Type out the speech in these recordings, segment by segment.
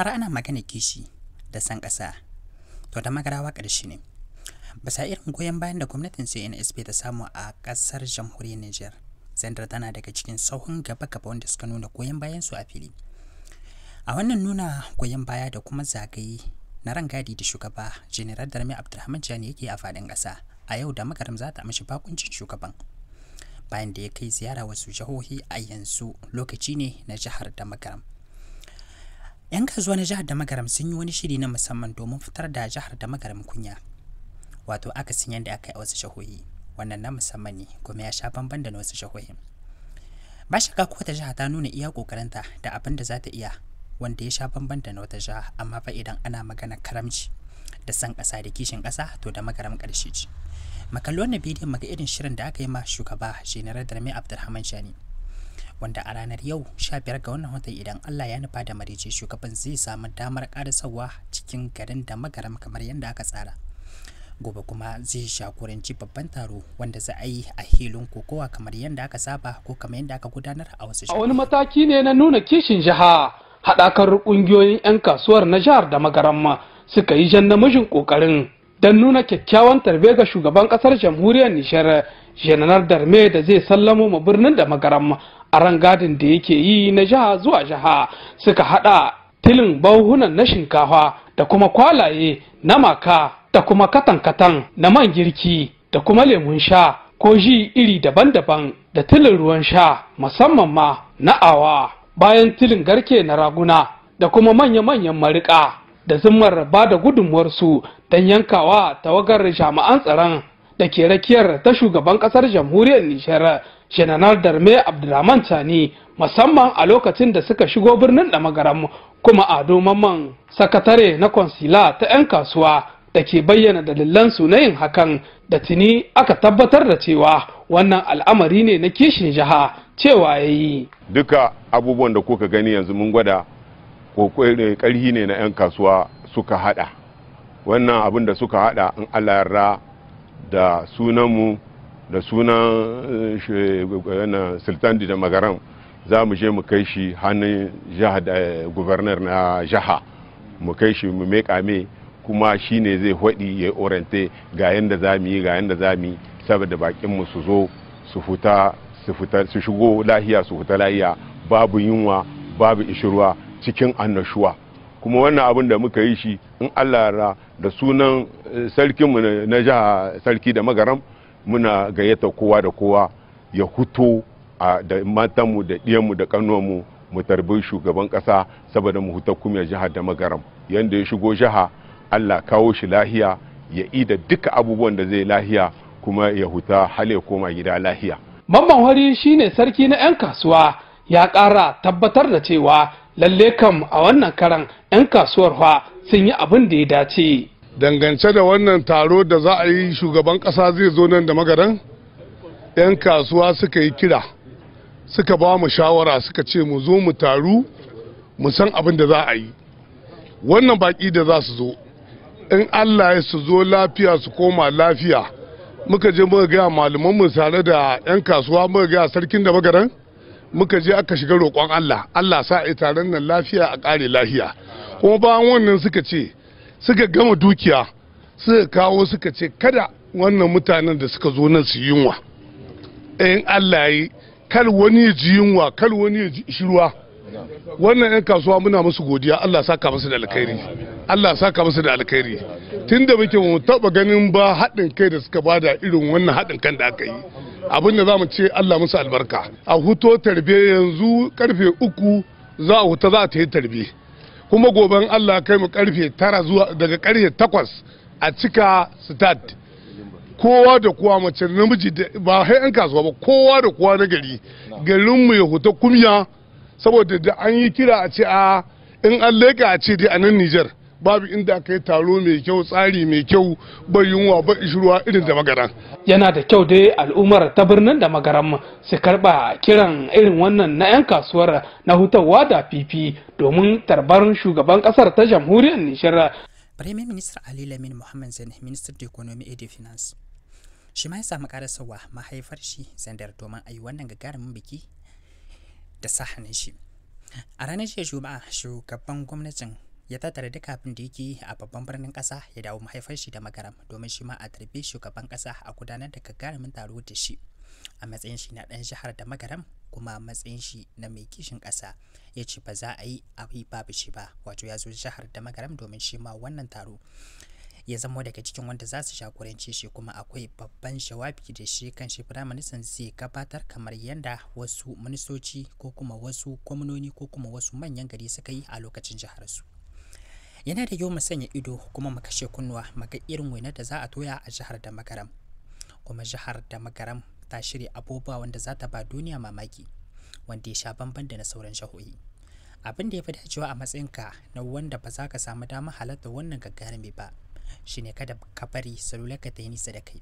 Idan har ana magana kishi da san ƙasa, to da magarawa ƙarshe ne. Bisa irin goyon bayan da gwamnatin CNSP ta samu a ƙasar jamhuriyar Nijar, Zandar tana daga cikin sahun gaba-gaba wanda suka nuna goyon bayan su a fili. A wannan nuna goyon baya da kuma zagaye na rangadi da shugaba General Darme Abdulrahman Chani yake a faɗin ƙasa, a yau da magaram za ta amshi bakuncin shugaban. Bayan da ya kai ziyara wasu jihohi, a yanzu lokaci ne na jihar da magaram. 'Yan kasuwa na jihar da magaram sun yi wani shiri na musamman domin fitar da jihar da magaram kunya. Wato akasin yadda aka yi a wasu jihohi, wannan na musamman ne kuma ya sha bamban da na wasu jihohin. Ba shakka ko ta jiha ta nuna iya kokarinta da abin da za ta iya wanda ya sha bamban da na wata jiha, amma fa idan ana magana karamci da san ƙasa da kishin ƙasa, to da magaram ƙarshe ce. Makalli wannan bidiyon maga irin shirin da aka yi ma shugaba General Darme Abdulrahman Chani, wanda a ranar yau 15 ga wannan watan, idan Allah ya nufa da maraice, shugaban zai samu damar ƙarasawa cikin garin da magaram kamar yadda aka tsara. Gobe kuma zai jagoranci babban taro wanda za a yi a hilin kokowa kamar yadda aka saba ko kamar yadda aka gudanar a wasu A wani mataki ne na nuna kishin jiha, haɗakar ƙungiyoyin 'yan kasuwar na jihar da magaramma suka yi jan namijin ƙoƙarin don nuna kyakkyawan tarbe ga shugaban ƙasar jamhuriyar Nijar, Janar Darme, da zai sallamo ma birnin da magaramma a rangadin da yake yi na jiha zuwa jiha. Suka haɗa tilin bauhunan na shinkafa da kuma kwalaye na maka da kuma katan-katan na man girki da kuma lemun sha ko ji iri daban-daban da tilin ruwan sha, musamman ma na awa, bayan tilin garke na raguna da kuma manya-manyan mariƙa, da zimmar ba da gudunmuwarsu don yankawa tawagar jami'an tsaron da ke rakiyar ta shugaban ƙasar jamhuriyar Nijar, Janar Darme Abdulrahman Tani, musamman a lokacin da suka shigo birnin Damagaram. Kuma Ado Mamman, sakatare na kwansila ta 'yan kasuwa, da ke bayyana dalilansu na yin hakan, da tuni aka tabbatar da cewa wannan al'amari ne na kishin jiha, cewa ya yi: Duka abubuwan da kuka gani yanzu mun gwada karhi ne na 'yan kasuwa suka hada. Wannan abin da suka hada, in Allah yarda, da sunanmu da sunan Sultan da Magaram, za mu je mu kai shi hannun jiha da gubernar na jiha, mu kai shi mu meƙa me, kuma shi ne zai haɗi ya orienter ga yadda za mu yi, ga yadda za mu yi, saboda bakinmu su zo su fita su fita su shigo lahiya, su fita lahiya, babu yunwa, babu ishirwa, cikin annashuwa. Kuma wannan abin da muka yi shi, in Allah ya da sunan sarkinmu na jiha, sarki da magaram, muna gayyata kowa da kowa ya huto da matanmu da ɗiyanmu da ƙanuwanmu mu tarbi shugaban ƙasa, saboda mu huta kuma jihar da magaram. Yanda ya shigo jiha, Allah kawo shi lahiya, ya ida duka abubuwan da zai lahiya, kuma ya huta hal ya koma gida lahiya. Mamman Wari shine sarki na 'yan kasuwa, ya ƙara tabbatar da cewa lalle kam a wannan karan 'yan kasuwar fa sun yi abin da ya dace. Dangance da wannan taro da za a yi, shugaban ƙasa zai zo nan da magaran, 'yan kasuwa suka yi kira, suka ba mu shawara, suka ce mu zo mu taru mu san abin da za a yi. Wannan baki da za su zo, in Allah ya su zo lafiya su koma lafiya. Muka je muka gaya malaman mu tare da 'yan kasuwa, muka gaya sarkin da magaran, muka je aka shiga roƙon Allah, Allah sa a taron nan lafiya, a ƙare lafiya. Kuma bayan wannan suka ce suka gama dukiya suka kawo, suka ce kada wannan mutanen da suka zo nan su yunwa. In Allah yi, kar wani ya ji yunwa, kar wani ya ji shirwa. Wannan 'yan kasuwa muna musu godiya, Allah saka musu da alkhairi, Allah saka musu da alkhairi. Tunda muke mu taba ganin ba haɗin kai da suka bada irin wannan haɗin kan da aka yi. Abin da zamu ce, Allah musu albarka. A huto tarbe yanzu karfe 3 za a huta, za ta yi tarbe. Kuma goben Allah kai mu karfe 9 zuwa daga karfe 8 a cika stade, kowa da kowa, mace namiji, ba sai 'yan kasuwa ba, kowa da kowa na gari, garinmu ya huta kumya, saboda da an yi kira a ce a in an leka a ce dai a nan Nijar babu inda aka yi taro mai kyau, tsari mai kyau, bai yunwa ba ishirwa irin da magaran. Yana da kyau dai al'ummar ta birnin da magaram su karba kiran irin wannan na 'yan kasuwar na hutawa da fifi domin tarbar shugaban kasar ta jamhuriyar Nijar. Premier Ministre Ali Lamin Mohamed Zane, Ministre d'Economie et de Finance, shi ma ya samu karasawa mahaifar shi Zandar domin a yi wannan gagarumin biki da sa hannun shi. A ranar jiya Juma'a, shugaban gwamnatin Ya tattara duk abin da yake a babban birnin ƙasa ya dawo mahaifar shi da Magaram domin shi ma a tarbi shugaban ƙasa a gudanar da gagarumin taro da shi a matsayin shi na ɗan jihar da Magaram, kuma a matsayin shi na mai kishin ƙasa. Ya ce ba za a yi abu babu shi ba, wato ya zo jihar da Magaram domin shi ma wannan taro ya zamo daga cikin wanda za su jagorance shi. Kuma akwai babban jawabi da shi kan shi firaministan zai gabatar, kamar yadda wasu ministoci ko kuma wasu gwamnoni ko kuma wasu manyan gari suka yi a lokacin jihar su. Yana da kyau mu sanya ido kuma mu kashe kunnuwa mu ga irin wainar da za a toya a jihar da Magaram. Kuma jihar da Magaram ta shirya abubuwa wanda za ta ba duniya mamaki, wanda ya sha bamban da na sauran jihohi. Abin da ya fi dacewa a matsayinka na wanda ba za ka samu damar halarta wannan gagarumi ba shine kada ka bari salularka ta yi nisa da kai,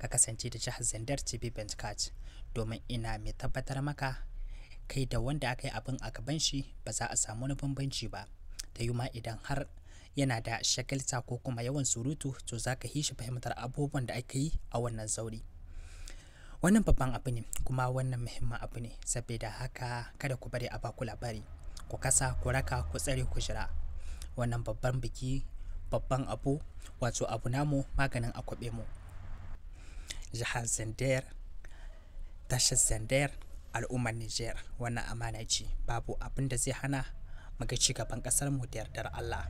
ka kasance da jihar Zandar TV Bentcat, domin ina mai tabbatar maka kai da wanda aka yi abin a gaban shi ba za a samu wani bambanci ba. Ta yi ma idan har yana da shagalta ko kuma yawan surutu, to za ka shi fahimtar abubuwan da aka yi a wannan zauri. Wannan babban abu ne kuma wannan muhimmin abu ne. Saboda haka kada ku bari a baku labari, ku kasa, ku raka, ku tsare, ku jira wannan babban biki, babban abu, wato abu namu maganin akwabe mu. Jihar Zandar, tashar Zandar, al'ummar Niger, wannan amana ce. Babu abin da zai hana mu ga ci gaban kasar mu da yardar Allah.